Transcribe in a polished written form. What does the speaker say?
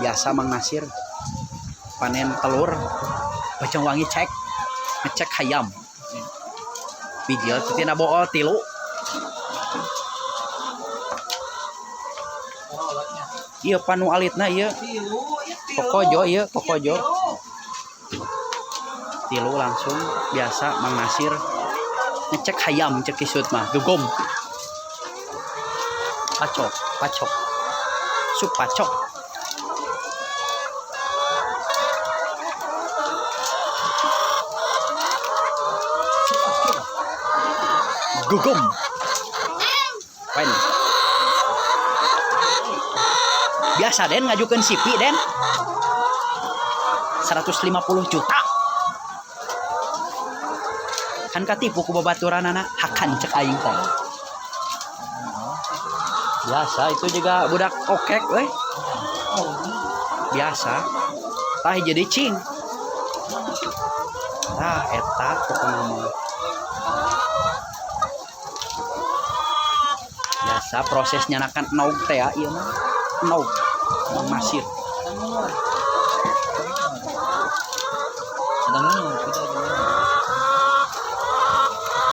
Biasa Mang Nasir panen telur Bojongwangi cek ngecek hayam. Bijil tina bool tilu. Iya panu alitna ieu. Kokojo ieu kokojo. Tilu langsung biasa Mang Nasir ngecek hayam cek kisut mah gugum. Pacok, pacok. Sup pacok. Gugum. Wen. Biasa Den ngajukeun CV Den. 150 juta. Kan katipu ku babaturanana hakan cek aing teh. Biasa itu juga budak kokek euy. Biasa. Tah jadi cing. Tah eta pokona mah. Biasa proses nyanakan nog teh ya ieu mah. Nog Mang Nasir.